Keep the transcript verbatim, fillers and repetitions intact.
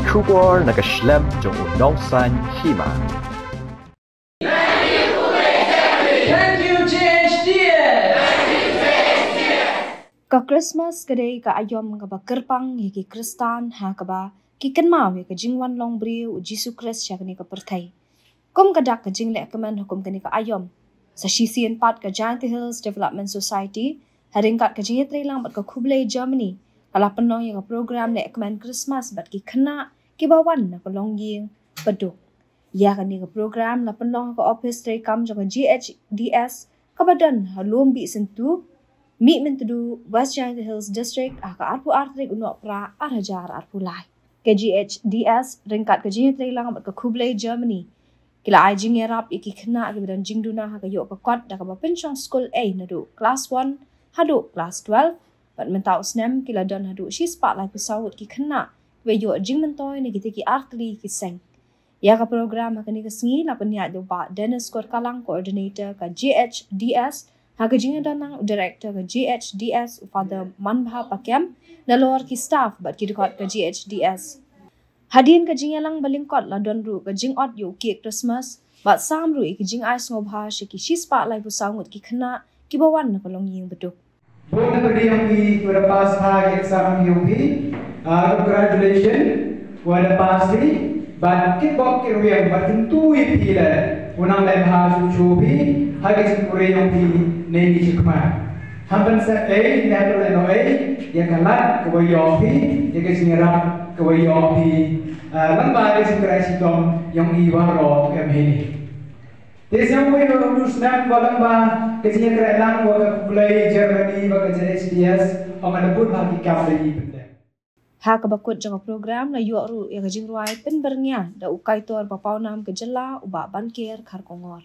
Khubor na ka shlem jong u nongsan hima. Thank you, J H D S. Ka Christmas ka dei ka aiom kaba kyrpang ïa ki Khristan ha kaba ki kynmaw ïa ka jingwan long briew u Jisu Khrist sha kane ka pyrthei. Kum ka dak ka jinglehkmen ha kum kane ka aiom, sa shisien pat ka Jaintia Hills Development Society ha ryngkat ka jingïatreilang bad ka Khublei Germany ka la pynlong ïa ka program lehkmen Christmas bad ki khynnah kiba wan na ka longïing baduk. Ïa kane ka program la pynlong ha ka ophis treikam jong ka J H D S kaba don ha Lumbisantu, Mihmyntdu, West Jaintia Hills District ha ka arphew ar tarik u Nohprah ar hajar arphew lai. Ka J H D S ryngkat ka jingïatreilang bad ka Khublei Germany ki la ai jingïarap ïa ki khynnah kiba don jingduna ha ka ïoh ka kot da kaba pynshong skul ei naduh klas one haduh klas twelve. Bad mynta u snem ki la don haduh shispah laiphew saw ngut ki khynnah kiba ïoh jingmyntoi na kita ki artylli ki seng. Ïa ka program ha kane ka sngi la pynïaid da u Bah Dennis Korkalang, Coordinator ka J H D S, ha ka jingïadon lang u Director ka J H D S u Father Manbha Pakem, nalor ki staff bad ki dkhot ka J H D S. Hadien ka jingïalang ba lyngkot la don ruh ka jingot ïa u cake Christmas bad sam ruh ïa ki jingai sngewbha sha ki shispah laiphew saw ngut ki khynnah kiba wan na ka longïing baduk. Bun na pyrdi ïong phi kiba da pass bha ki exam ïong phi. Ah, congratulations. Wa da pass phi. Bad kitbok kitrwiang bad kyntu ïa phi leh. U nang leh bha shuh shuh phi ha ki jingpule ïong phi ne ki jingkhmat. Ham ban sep ei ne to leh no ei ïa ka lad kaba ïoh phi, ïa ka jingïarap kaba ïoh phi. Ah, lem bad ka jingkyrkhu shitom ïong i waroh em hi. Te sngewbha ïa u snem ba lang ba ka jingïakren lang wa ka Khublei Germany wa ka J H D S, ong ka da bun bha ki kam da i pyndep. Ha kaba kut jong ka program la ïoh ruh ïa ka jingrwai pynbyrngia da u kaitor ba pawnam ka jylla u Bah Banker Kharkongor.